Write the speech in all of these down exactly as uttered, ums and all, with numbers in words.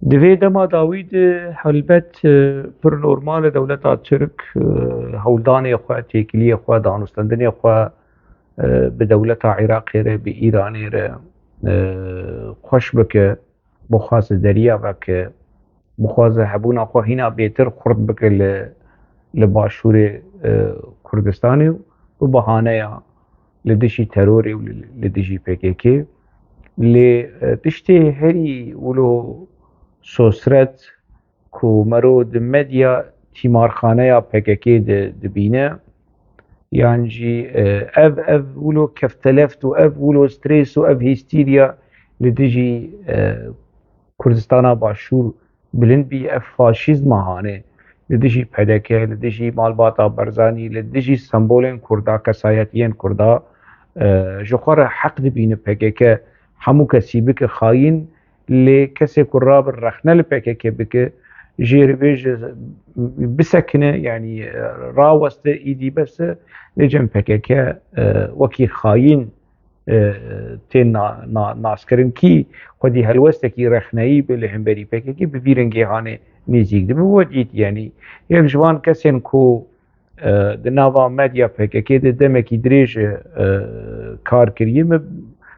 Di vê dema dawî de helbet, e, pir normal e dewleta Tirk, e, hewldanê xwe, têkiliyê xwe, danûstendinê xwe, e, bi dewleta Iraqê re, bi Îranê re, e, xweş bike, bixwaze deriya veke, bixwaze hebûna xwe hîna bêtir xurt bike li, li başûrê, e, Kurdistanê û bi bahaneya li dijî terorê û li, li dijî P K K. Lê, e, tiştê herî wilo sosret ku mero di medya tîmarxaneya P K K de dibîne, yan jî, e, ev, ev wilo kefteleft û ev wilo stres û ev hîstîriya li dijî, e, Kurdistana Başûr bilind bî, ev faşîzma hanê li dijî P D K, li dijî malbata Barzanî, li dijî sembolên Kurda, kesayetiyên Kurda, e, ji xwe re heq dibîne P K K hemû kesî bike xayîn, lê kesê ku rabe rexne li P K K bike, jê re bêje bisekine, yanî, e, raweste, îdî bes e, lê cem P K K, e, wekî xayîn, e, tên na-, na-, naskirin. Kî xwedî helwestekî rexneyî bi li hemberî P K K, bi vî rengê hanê nêzîk dibe. We dît, yanî yek ji van kesên ku, e, di nava medya P K K de demekî dirêj, e, kar kiriye, min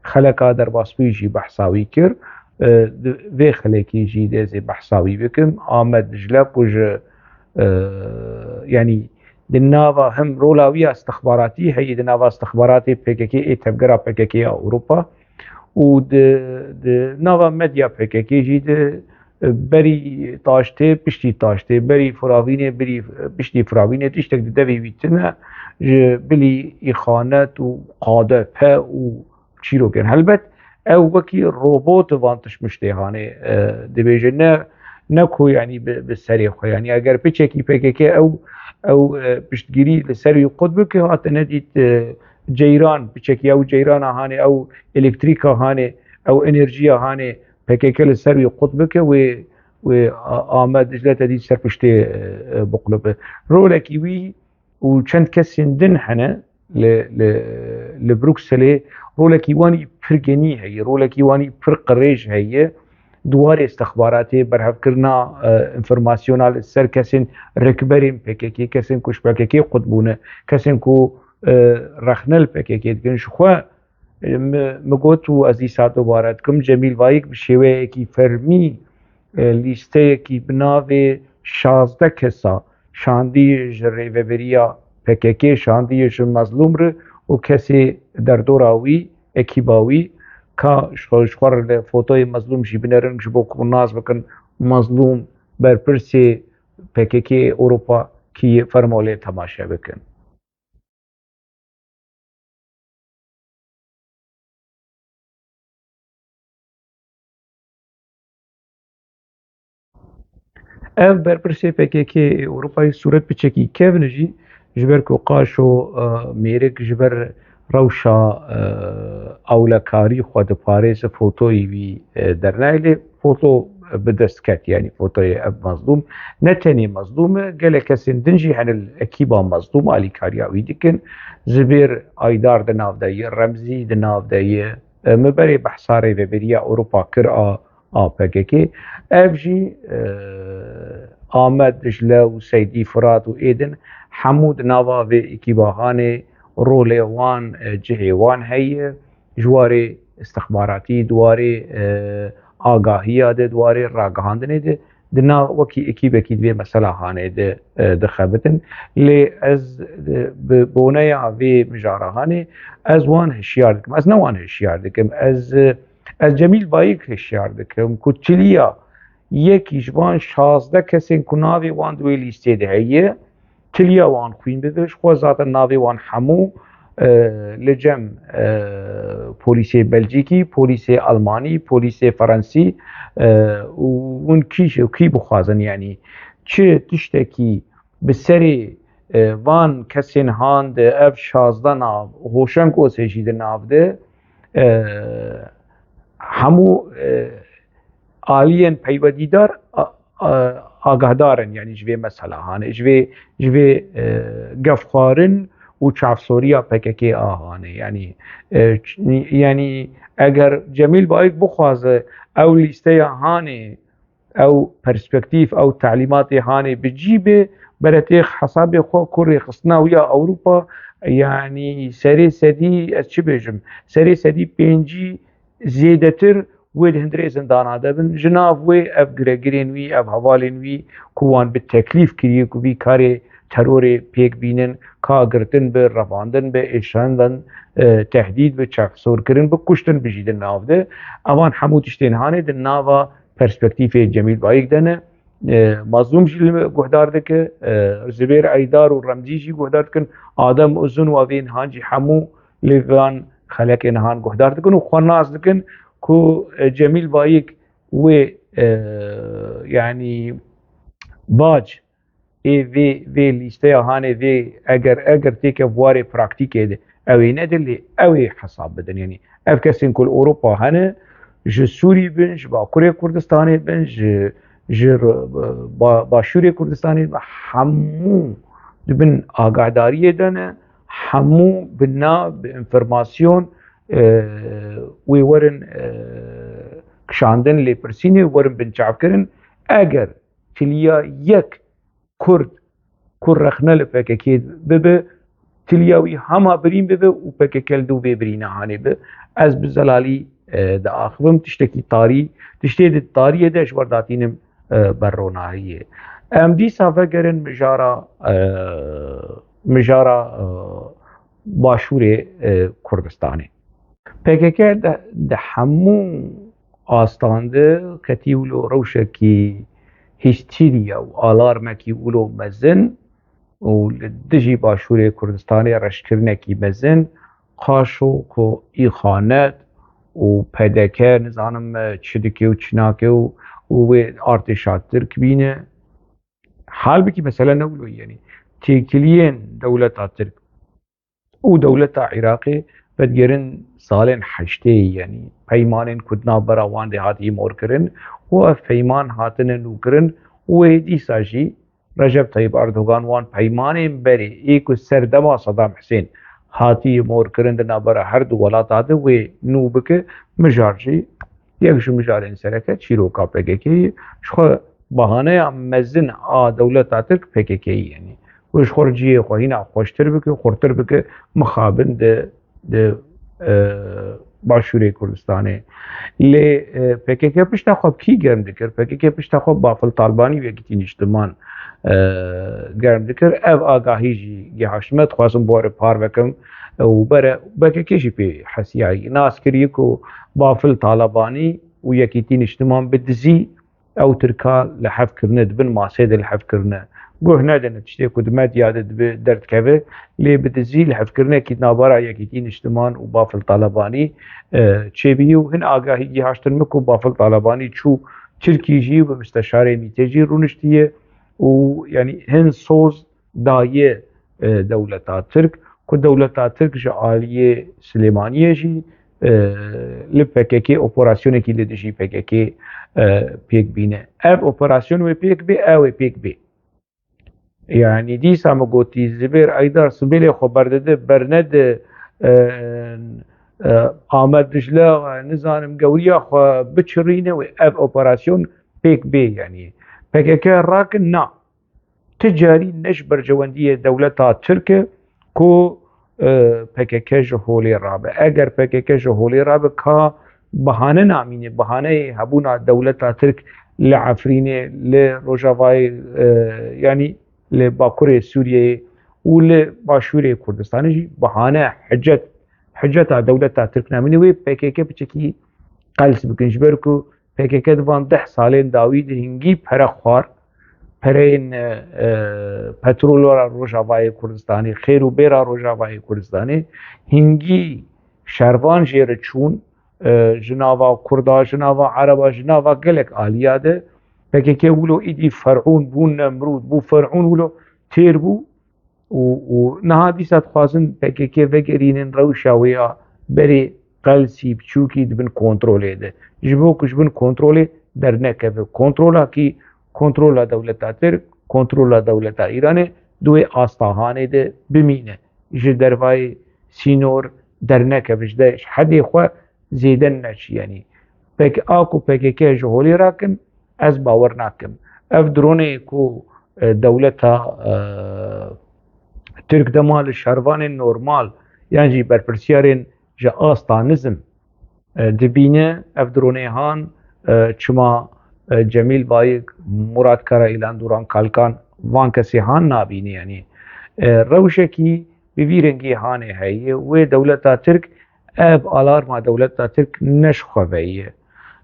xeleka derbasbûyî jî behsa wî kir. E, di vê xelekê jî dê ez ê behsa wî bikim. Amed Dicle ku ji, e, yanî di nava hem rola wî ya istixbaratî heye, di nava istixbaratê P K K ê tevgera P K K ya Ewropa û di, di nava medya P K K jî di, e, berî taştê, piştî taştê, berî firavînê, berî, piştî firavînê tiştek di devê wî tune, ji bilî îxanet û K D P û çîrokên. Helbet ew wekî robot van tişmiştê hanê, e, dibêje, ne, ne ku yanî bi, bi serê xwe. Yanî eger piçekî P K K ew, ew, e, piştgirî li ser wî qut bike, hate nedît, e, ceyran, piçekî ew ceyrana hanê, ew elektrîka hanê, ew enerjiya hanê P K K li ser wî qut bike, wê, wê a-, Amed Dicle te dît ser piştê, e, e, biqulip. Rolekî wî û çend kesên din hene li, li, li Brukselê, rolekî wanî pir genî heye, rolekî wanî pir qirêj heye di warê istixbaratê, berhevkirina, e, înformasyona li ser kesên rêkberên P K K, kesên ku ji P K K qut bûne, kesên ku, e, rexne li P K K dikin. Ji xwe, e, mi, mi got û ez dîsa dubare dikim, Cemîl Bayik bi şêweyekî fermî e, lîsteyekî bi navê şazdeh kesa şandî ji rêveberiya P K K, şandî ji Mezlûm re û kesê derdora wî, ekîba wî, ka ji xwe, ji xwe re li fotoyê Mezlûm jî binerin, ji bo ku nas bikin, Mezlûm berpirsê P K K Ewropa kî ye, fermo lê temaşe bikin. Ev berpirsê P K K Ewropayê sûret piçekî kevn e jî, ji ber ku qaşo, e, mêrik ji ber rewşa, e, ewlekarî xwe diparêze, fotoyî wî, e, dernayê, lê foto bi dest ket, yanî fotoyê ev Mezlûm. Ne tenê Mezlûm e, gelek kesên din jî hene li ekîba Mezlûm alîkariya wî dikin. Zibêr Aydar di nav de ye, Remzî di nav de ye. E, min berê behsa Rêveberiya Ewropa kir a, a P K K. Ev jî, e, Amed Dicle û Seydî Firat û ê din hemû di nava vê ekîba hanê, rolê wan, e, cihê wan heye. Ji warê istixbaratî, di warê, e, agahiya de, di warê ragihandinê de, di nav wekî ekîbekî di vê mesela hanê de, e, dixebitin. Lê ez, e, bi boneya vê mijara hanê, ez wan hişyar dikim. Ez ne wan hişyar dikim. Ez, e, ez Cemîl Bayik hişyar dikim ku çiliya yekî ji van şazdeh kesên ku navê wan di wê lîstê de heye, tiliya wan xwîn bibe. Ji xwe zaten navê wan hemû, e, li cem, e, polîsê Belcîkî, polîsê Almanî, polîsê Ferensî, e, û hûn kî, kî bixwazin, yanî çi tiştekî bi serê, e, van kesên han de, ev şazdeh nav, Hoşeng Osê jî di nav de, e, hemû, e, aliyên peywendîdar a, a, agahdar in, yanî ji vê mesela hanê, ji vê, ji vê, e, gefxwarin û çavsoriya P K K a hanê. Yanî, e, ç-, yanî eger Cemîl Bayik bixwaze ew lîsteya hanê ew perspektîf, ew telîmatê hanê bi cî bê, beretêx hesabê xwe ku rêxistina wî ya Ewropa, yanî serê sedî, ez çi bêjim, serê sedî pêncî zêdetir wê di hundirê zindana de bin. Ji nav wê ev giregirên wî, ev hevalên wî ku wan bi teklîf kiriye ku vî karê terorê pêk bînin, ka girtin bi, revandin bi, êşandin, e, tehdîd bi, çavsorkirin bi, kuştin bi jî di nav de. Evan hemû tiştên hanê di nava perspektîfê Cemîl Bayik de ne. E, Mazlûm jî li guhdar dike, e, Zibêr Eydar û Remzî jî guhdar dikin. Adem Uzun û evên han jî hemû li van xelekên han guhdar dikin û xwe nas dikin ku, e, Cemîl Bayik wê, e, yanî bac ê vê, vê lîsteya hanê vê eger, eger têke warê praktîkê de ew ê nedin lê ew ê hesab bidin. Yanî ev kesên ku li Ewropa hene, ji Sûrî bin, ji Bakurê Kurdistanê bin, ji, ji r-, ba-, Başûrê Kurdistanê bin, hemû di bin agahdariyê de ne, hemû bi nav, bi înformasyon, e, wê werin, e, kişandin, lêpirsînê werin binçavkirin. Eger tiliya yek Kurd ku rexne li P K K bibe, tiliya wî hema birîn bibe û P K K li dû vê birîna hanê bi. Ez bi zelalî, e, diaxivim, tiştekî tarî, tiştê di tariyê de ji we re datînim, e, ber ronahiyê. Em dîsa vegerin mijara, e, mijara, e, Başûrê, e, Kurdistanê. P K K de, di hemû astan de ketî wilo rewşekî hîstîriya û alarmekî wilo mezin û li dijî Başûrê Kurdistanê reşkirinekî mezin, qaşo ku îxanet û P D K nizanim çi dike û çi nake û, û wê artêşa Tirk bîne. Halbikî mesele ne wilo, yanî têkiliyên dewleta Tirk û dewleta Iraqê vedigerin salên heştê, yanî peymanên ku di navbera wan de hatiye morkirin û ev peyman hatine nûkirin û wê dîsa jî Recep Tayyip Erdogan wan peymanên berê ê ku serdema Saddam Husên hatiye morkirin di navbera her du welata de wê nû bike, mijar jî yek ji mijarên sereke çîroka P K K ye. Ji xwe bahaneya mezin a dewleta Tirk P K K ye, yanî ku ji xwe re cihê xwe hîna xweştir bike, xurtir bike, mixabin di, di, e, Başûrê Kurdistanê. Lê, e, P K K pişta xwe bi kî germ dikir? P K K pişta xwe Bafil Talbanî û Yekîtî Niştiman, e, germ dikir. Ev agahî jî gihaşt me, dixwazim bi we re parve kim, e, û bere P K K jî pê hesiyayî nas kiriye ku Bafil Talabanî û Yekîtî Niştiman bi dizî ew Tirka li hev kirine, di bin masê de li hev kirine. Guh nedine tiştê ku di medya de dibe derdikeve, lê bi dizî li hevkirinekî di navbera Yekîtî Niştiman û Bafil Talabanî, e, çêbihî û hin agahî gihaştin min ku Bafil Talabanî çû Tirkî jî û bi misteşarê mîtê jî rûniştiye û, yanî, hin soz daye, e, dewleta Tirk, ku dewleta Tirk ji aliyê Silêmaniyê jî, e, li P K K operasyonekî li dijî P K K, e, pêk bîne. Ev operasyon wê pêk bê, ew ê pêk bê. Yanî dîsa min gotî, Zibêr Eydar sibêlê xwe berdide, bernede, e, e, Amed Dicle, nizanim, gewriya xwe biçirîne wê ev operasyon pêk bê. Yanî P K K rakin, na. Ti carî ne ji berjewendiyê dewleta Tirk e ku, e, P K K ji holê rabe. Eger P K K ji holê rabe, ka bahane namîne, bahaneyê hebûna dewleta Tirk li Efrînê, li Rojavayê, e, yanî li Bakurê Sûriyeyê û li Başûrê Kurdistanê jî bahane, hicet, hiceta dewleta Tirk namîne, wê P K K piçekî qels bikin. Ji ber ku P K K di van deh salên dawî de hingî pere xwar, pereyên, e, e, petrola Rojavayê Kurdistanê, xêr û bêra Rojavayê Kurdistanê, hingî şervan jê re çûn, e, ji nava Kurda, ji nava Ereba, ji nava gelek aliya de P K K wilo îdî ferûn bû, Nemrûd bû, ferûn wilo têr bû. Û, û niha dîsa dixwazin P K K vegerînin rewşa wê ya berê qelsî biçûkî di bin kontrolê de. Ji bo ku ji bin kontrolê dernekeve. Kontrola kî? Kontrola dewleta Tirk, kontrola dewleta Îranê di wê asta hanê de bimîne. Ji dervayê sînor dernekeve, ji de, ji hedê xwe zêde neçî. Yanî P K K, a ku P K K ji holê rakin, ez bawer nakim. Ev dronê ku, e, dewleta, e, Tirk dema li şervanên normal yan jî berpirsiyarên ji asta nizm, e, dibîne, ev dronê han, e, çima, e, Cemîl Bayik, Murat Karayilan, Duran Kalkan, van kesê han nabîne, yanî, e, rewşekî bi vî rengî hanê heye. Wê dewleta Tirk, ev alarma dewleta Tirk ne ji xwe ve ye.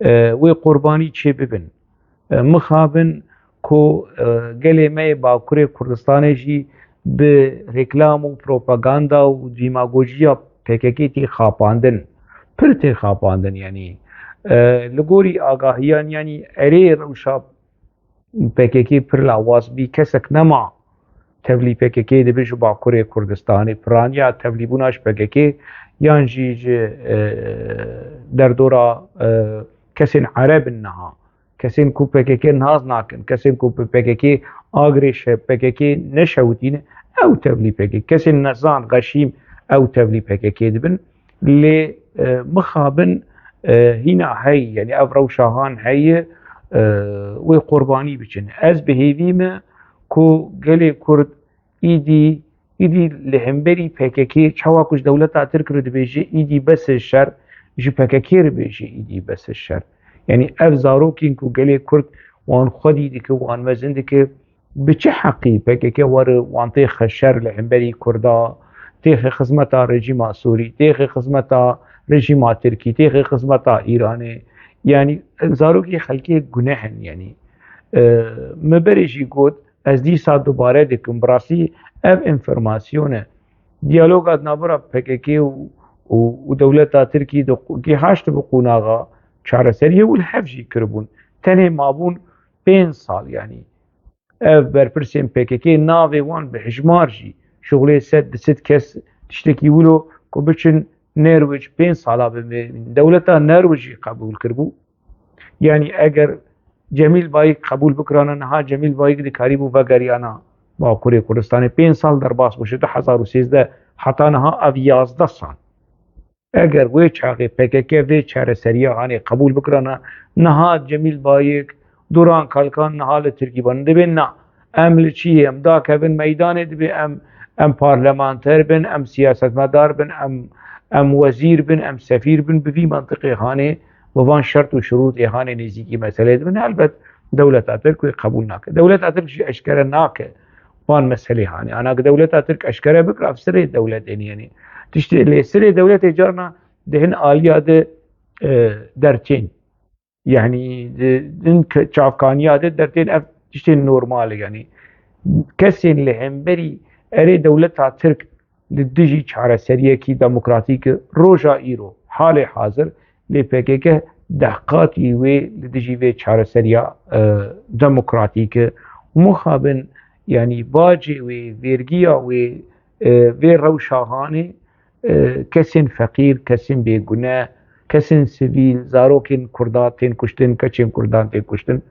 E, wê qurbanî çê bibin. E, mixabin ku, e, gelê me yê Bakurê Kurdistanê jî bi reklam û propaganda û demagojiya P K K tê xapandin. Pir tê xapandin, yanî, e, li gorî agahiyan, yanî erê rewşa P K K pir lawaz bî, kesek nema tevlî P K K dibe ji Bakurê Kurdistanê, piraniya tevlîbûna ji P K K yan jî ji, e, derdora, e, kesên Ereb in niha. Kesên ku P K K nas nakin, kesên ku bi P K K agirê şe-, P K K neşewitîne, ew tevlî P K K. Kesên nezan, xeşîm, ew tevlî P K K dibin. Lê, e, mixabin, e, hîna heye, yanî ev rewşa han heye, e, wê qurbanî biçin. Ez bi hêvî me ku gelê Kurd îdî, îdî li hemberî P K K, çawa ku ji dewleta Tirk re dibêje îdî bes e şer, ji P K K re bêje îdî bes e şer. Yanî ev zarokên ku gelê Kurd wan xwedî dike, wan mezin dike, bi çi heqî P K K were wan têxe şer li hemberî Kurda, têxe xizmeta rejîma Sûrî, têxe xizmeta rejîma Tirkî, têxe xizmeta Îranê? Yanî zarokê xelkê guneh in, yanî. E, me berê jî got, ez dîsa dubare dikim, bi rastî ev înformasyon e. Diyaloga di navbera P K K û, û, û dewleta Tirkî de qu-, gihaşt bi qonaxa çareseriyê û li hev jî kiribûn. Tenê mabûn pênc sal, yanî ev berpirsên P K K navê wan bi hijmar jî şixulê sed, du sed kes tiştekî wilo ku biçin Norwêc pênc sala bimînin. Dewleta Norwêc jî qebûl kiribû. Yanî eger Cemîl Bayik qebûl bikirana, niha Cemîl Bayik dikarîbû vegeriyana Bakurê Kurdistanê. Pênc sal derbas bû, ji du hezar û sêzdeh heta niha ev yazdeh sal. Eger wê çaxê P K K vê çareseriya hanê qebûl bikirana, niha Cemîl Bayik, Duran Kalkan niha li Tirkî bûn. Dibên na, em li çiyê, em dakevin meydanê, dibê em, em parlamenter bin, em siyasetmedar bin, em, em wezîr bin, em sefîr bin, bi vî mentiqê hanê, bi van şert û şurûtê hanê nêzîkî meselê dibin. Helbet dewleta Tirk wê qebûl nake. Dewleta Tirk jî eşkere nake van meselê hanê. Ana ki dewleta Tirk eşkere bikira, ev sirê dewletê nî, yanî. Tiştê lê sirê dewletê carna di hin aliya de, e, dertên. Yanî di, din ke-, çavkaniya de dertên ev tiştên normal e. Yanî kesên li hemberî erê dewleta Tirk li dijî çareseriyekî demokratîk roja îro, halê hazir lê P K K dehqatî wê li dijî vê çareseriya, e, demokratîk e. Mixabin, yanî bacê wê, vêrgiya wê, e, vê rewşa hanê, e, kesên feqîr, kesên bêgune, kesên sivîl, zarokên Kurda tên kuştin, keçên Kurdan tên kuştin.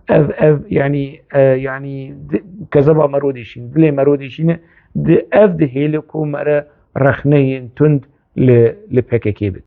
Ev, ev, yanî, e, yanî di-, kezeba me ro dişîn, dilê me ro dişîne, di-, ev dihêle ku me re rexneyên tund li, li P K K bidin.